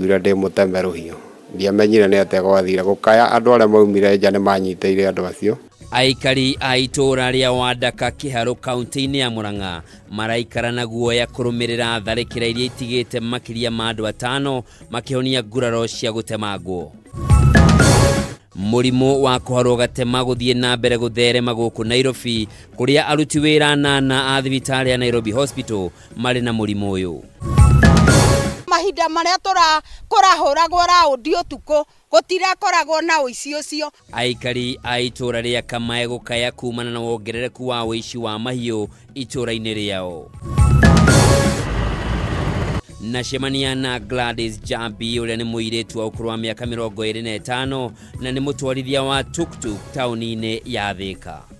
Ndaiguire ndĩ mũteme rũhiũ. Ndiamenyire nĩ atĩa gwathire. Gũkaya andũ arĩa maumire nja nĩ manyitĩire andũ acio. Aikari a itũũra rĩa Wandaka Kĩharũ kaunti-inĩ ya Murang'a maraikara na guoya kũrũmĩrĩra tharĩkĩra iria itigĩte makĩria ma andũ atano makĩhonia nguraro cia gũtemangwo. Mũrimũ wa kũharwo gatema gũthiĩ na mbere gũtherema gũkũ Nairobi kũrĩa aruti wĩra anana a thibitarĩ ya Nairobi Hospital marĩ na mũrimũ ũyũ. Mahinda marĩa tũra kũrahũragwo raũndi ũtukũ gũtirakoragwo na ũici ũcio. Aikari a itũũra rĩa Kamae gũkaya kumana na wongerereku wa ũici wa mahiũ itũũra-inĩ rĩao. Nacemania na Gladys Jambi ũrĩa nĩ mũirĩtu wa ũkũrũ wa mĩaka 25 na nĩ mũtwarithia wa tuktuk taũni-inĩ ya Thĩka.